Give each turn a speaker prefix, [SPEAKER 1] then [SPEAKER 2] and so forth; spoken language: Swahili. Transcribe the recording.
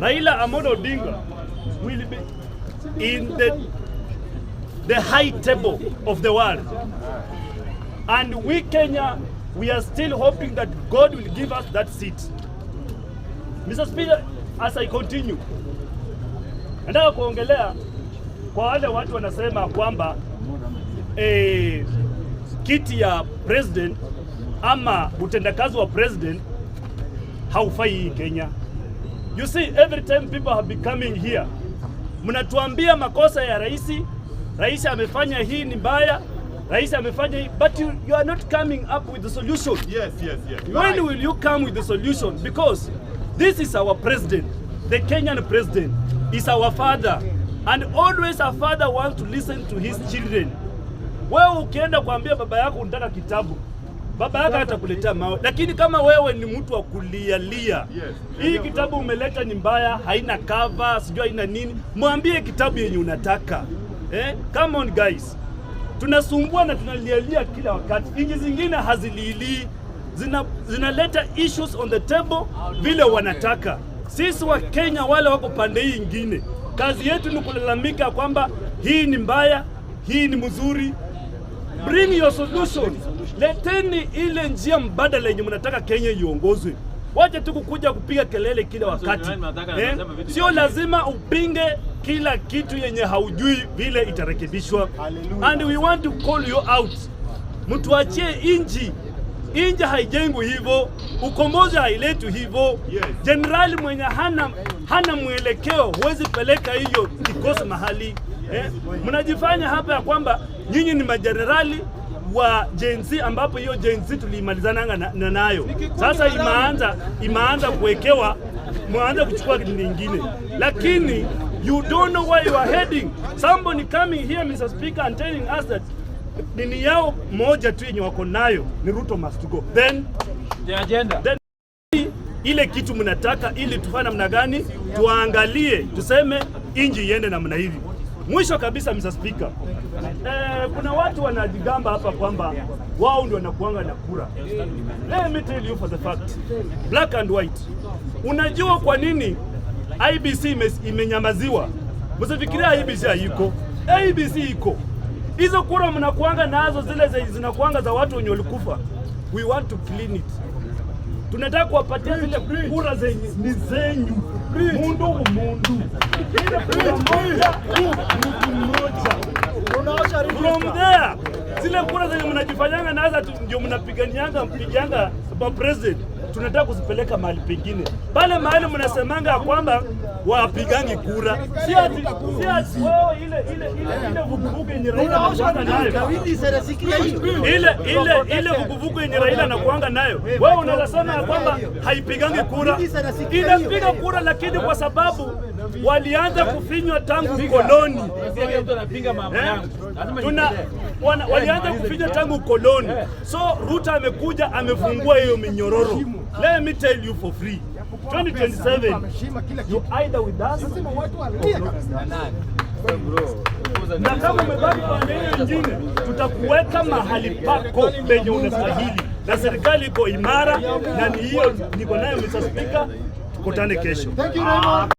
[SPEAKER 1] Raila Amolo Odinga will be in the high table of the world. And we Kenya, we are still hoping that God will give us that seat. Mr. Speaker, as I continue, nataka kuongelea kwa wale watu wanasema kwamba kiti ya president ama utendakazi wa president haufai hii Kenya. You see, every time people have been coming here, mnatuambia makosa ya rais, rais amefanya hii ni mbaya, rais amefanya hii, but you are not coming up with the solution.
[SPEAKER 2] Yes. You are
[SPEAKER 1] When
[SPEAKER 2] right.
[SPEAKER 1] will you come with the solution? Because this is our president, the Kenyan president is our father, and always a father wants to listen to his children. Wewe ukienda kuambia baba yako unataka kitabu, baba yako atakuletea mawe, lakini kama wewe ni mtu wa kulialia, hii kitabu umeleta ni mbaya, haina cover, sijui haina nini, mwambie kitabu yenye unataka. Eh? Come on guys, tunasumbua na tunalialia kila wakati. Nchi zingine haziliilii, zinaleta issues on the table vile wanataka. Sisi wa Kenya wale wako pande hii ingine, kazi yetu ni kulalamika kwamba hii ni mbaya, hii ni mzuri. Bring your solution. Leteni ile njia mbadala yenye mnataka Kenya iongozwe. Wacha tu kukuja kupiga kelele kila wakati, eh? Sio lazima upinge kila kitu yenye haujui vile itarekebishwa. And we want to call you out. Mtuachie inji. Inji haijengwi hivyo, ukombozi hailetwi hivyo. Jenerali mwenye hana mwelekeo huwezi peleka hiyo kikosi mahali, eh? Mnajifanya hapa ya kwamba nyinyi ni majenerali wa Gen Z, ambapo hiyo Gen Z tuliimalizananga na nayo. Sasa imeanza kuwekewa, mwanza kuchukua kitu kingine, lakini you don't know where you are heading. Somebody coming here, Mr. Speaker, and telling us that nini yao moja tu yenye wako nayo ni "Ruto must go." Then
[SPEAKER 3] The agenda.
[SPEAKER 1] Then ile kitu mnataka ili tufanye namna gani? Tuangalie, tuseme inji iende namna hivi. Mwisho kabisa, Mr. Speaker, kuna watu wanajigamba hapa kwamba wao ndio wanakuanga na kura. Let me tell you for the fact, black and white. Unajua kwa nini IEBC imenyamaziwa? Msifikiria IEBC haiko. IEBC iko. Hizo kura mnakuanga nazo zile zinakuanga za watu wenye walikufa. We want to clean it. Tunataka kuwapatia zile kura zenye ni zenyu, mundu mundu, ile kura moja mtu mmoja. From there, zile kura zenye mnajifanyanga nazo ati ndio mnapiganianga mpigianga pa president, tunataka kuzipeleka mahali pengine, pale mahali mnasemanga ya kwamba wapigangi kura, si ati wewe ile vuguvugu yenye Raila anakuanga nayo, ile vuguvugu yenye Raila anakuanga nayo, wewe unaweza sema ya kwamba haipigangi kura. Inapiga kura, lakini kwa sababu walianza kufinywa tangu koloni.
[SPEAKER 3] Mtu anapinga mambo
[SPEAKER 1] Eh?
[SPEAKER 3] yangu. Lazima
[SPEAKER 1] Walianza kufinya tangu koloni. So Ruto amekuja amefungua hiyo minyororo. Let me tell you for free. 2027 you either with us or not. Na kama umebaki pande hiyo ingine, tutakuweka mahali pako penye unastahili, na serikali iko imara, na ni hiyo niko nayo, Mr. Speaker. Tukutane kesho.
[SPEAKER 4] Thank you, Raymond.